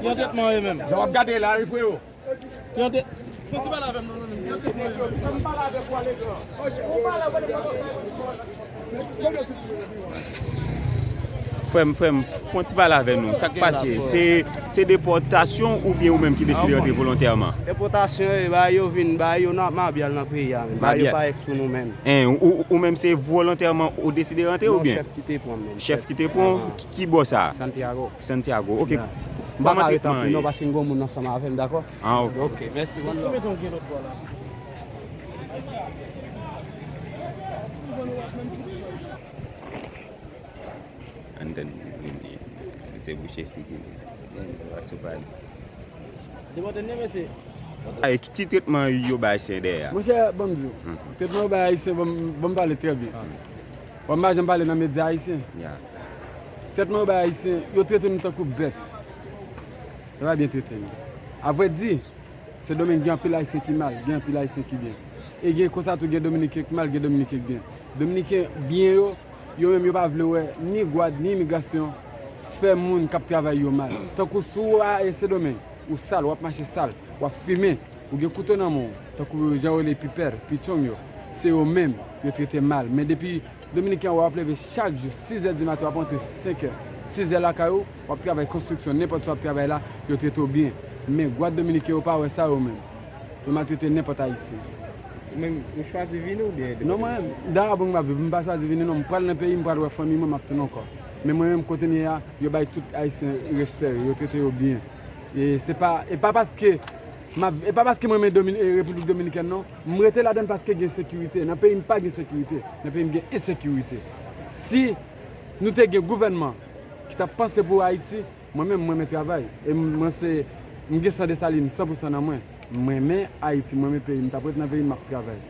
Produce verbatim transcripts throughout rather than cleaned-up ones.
Yon tretman yo menm. Jan w ap gade la, wi, frewo. Yon te... Frè m, frè m, fè yon ti pale avè nou. Sa k pase? Se, se depòtasyon oubyen ou menm ki deside rantre volontèman? Depòtasyon, e ba yo vin, ba yo nan Mabyal nan peyi a menm. Ba yo pa eks pou nou menm. En, ou, ou menm se volontèman ou deside rantre oubyen? Non, chèf ki te pran menm. Chèf ki te pran? Ki, ki bò sa? Santiago. Santiago, oke. M pa ka ret anpil non, paske m gen yon moun ansanm avè m, dakò? Ah, ok. Ok, mèsi, one love. Ann tann, se bouche figi li. Ann sou pale. Demontè n mesye. Ay, ki, ki tretman yo bay Ayisyen dèyè a? Monchè, ban m di w. Tretman yo bay Ayisyen, ban m, ban m pale trè byen. Bon, m pa janm pale nan medya ayisyen. Tretman yo bay Ayisyen, yo trete nou tankou bèt. Yo pa byen trete nou. Avrèdi, Sendomeng gen anpil Ayisyen ki mal, gen anpil Ayisyen ki byen. E gen konsa tou, gen Dominiken ki mal, gen Dominiken ki byen. Dominiken byen yo, yo menm yo pa vle wè ni gwad, ni imigrasyon fè moun k ap travay yo mal. Tankou si w a Sendomeng, ou sal, w ap mache sal, w ap fimen, ou gen kouto nan men w, tankou jan yo rele pipè, pichong yo, se yo menm yo trete mal. Men depi Dominiken an, w ap leve chak jou, sizè di maten, w ap rantre senkè, sizè lakay ou, w ap travay konstriksyon, nenpòt sa w ap travay la, yo trete w byen. Men gwad dominiken yo pa wè sa yo menm. Yo maltrete nenpòt ayisyen. Ou menm, ou chwazi vini oubyen depòte? Non, mwen menm, Dayabong m ap viv, m pa chwazi vini non, m pral nan peyi m, m pral wè fanmi mwen, m ap tounen ankò. Men mwen menm, kote m ye a, yo bay tout ayisyen respè yo, yo trete yo byen. E se pa, e pa paske m ap, e pa paske m renmen Domin, e, Repiblik Dominikèn non, m rete ladan l paske gen sekirite. Nan peyi m pa gen sekirite. Nan peyi m gen ensekirite. Si nou te gen gouvènman ki t ap panse pou Ayiti, mwen menm, m renmen travay. E m, mwen se, m gen san Desalin san pou san nan mwen. M renmen Ayiti, m renmen peyi m, m t ap ret nan peyi m, m ap travay.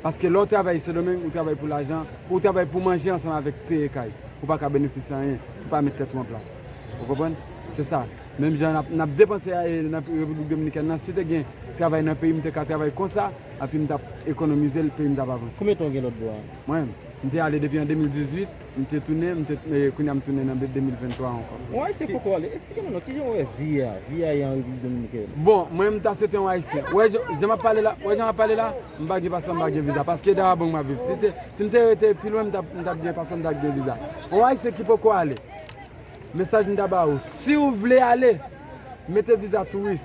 Paske lè w travay Sendomeng, ou travay pou lajan, ou travay pou manje ansanm avèk peye kay. Ou pa ka benefisye anyen si w pa met tèt ou an plas. Ou konprann? Se sa. Menm jan n ap, n ap depanse a, e, nan Repiblik Dominikèn nan, si te gen travay nan peyi m, m te ka travay konsa, epi m t ap ekonomize l, peyi m t ap avanse. Konbyen tan w gen lòtbò a? Mwen menm, m te ale depi an de mil dizuit, m te tounen, m te, e, kounye a m tounen nan de mil venntwa ankò. Yon ayisyen k poko ale, esplike nou non, kijan w wè vi a, vi a ye an Repiblik Dominikèn? Bon, mwen menm m ta swete yon ayisyen. Wè jan, jan m ap pale la, wè jan m ap pale la, m pa gen paspò, m pa gen viza, paske Dayabong m ap viv. Si te, si m te rete pi lwen, m t ap, m t ap gen paspò, m t ap gen viza. Yon ayisyen ki poko ale, mesaj m ta ba ou, si w vle ale, mete viza touris,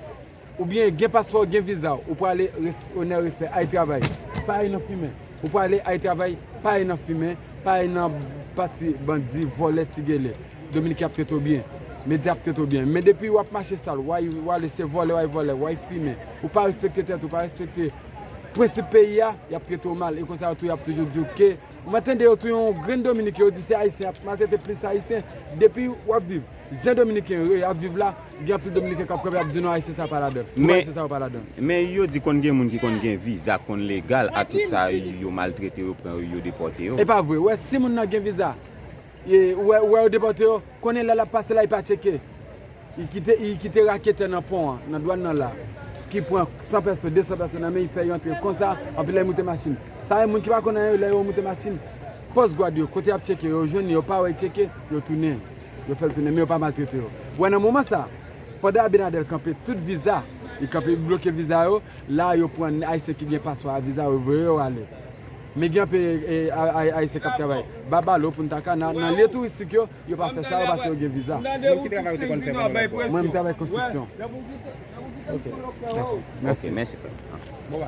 oubyen gen paspò, gen viza, ou prale, res, onè, respè, al travay. Pa al nan fimen. Ou prale, al travay, pa al nan fimen, pa al nan pati bandi, vòlè, ti gele. Dominiken ap trete w byen. Medya ap trete w byen. Men depi w ap mache sal, w al, w al se vòlè, w al vòlè, w al fimen, ou pa respekte tèt ou, pa respekte prensip peyi a, y ap trete w mal. E konsa tou, y ap toujou di w ke Mwen tande yo touye yon grenn Dominiken, yo di se Ayisyen ap maltrete plis Ayisyen. Depi w ap viv jan Dominiken yo ap viv la, gen anpil Dominiken k ap kanpe ap di non, Ayisyen sa pa ladan l. Ou wè Ayisyen sa yo pa ladan l. Men yo di konn gen moun ki konn gen viza, konn legal, a tout sa yo maltrete yo, pran yo, yo depòte yo. E pa vre, ou wè si moun nan gen viza, ou wè, ou wè yo depòte yo, konnen lè l ap pase la, li pa tcheke. Li kite, li kite raketè nan pon an, nan dwàn nan la, ki pran san pèso, de san pèso nan men, li fè yo antre konsa, anpil lè li moute machin. Sa e moun ki pa konn anyen yo, lè yo moute machin, pòs gwad yo, kote y ap tcheke yo, yo jwenn li, yo pa wè li tcheke, yo tounen. Yo fè l tounen, men yo pa maltrete yo. Ou wè nan moman sa, pandan Abinader kanpe tout viza, li kanpe, li bloke viza yo, la yo pran Ayisyen ki gen paspò a, viza yo, voye yo ale. Men gen anpil, e, a, a, Ayisyen k ap travay. Babalo, Punta Cana, nan lye touristik yo, yo pa fè sa, yo paske yo gen viza. Moun ki travay ou te konn fè pandan lòt bò? Mwen, m travay konstriksyon. Ok. Mèsi. Ok, mèsi, frè. Bon,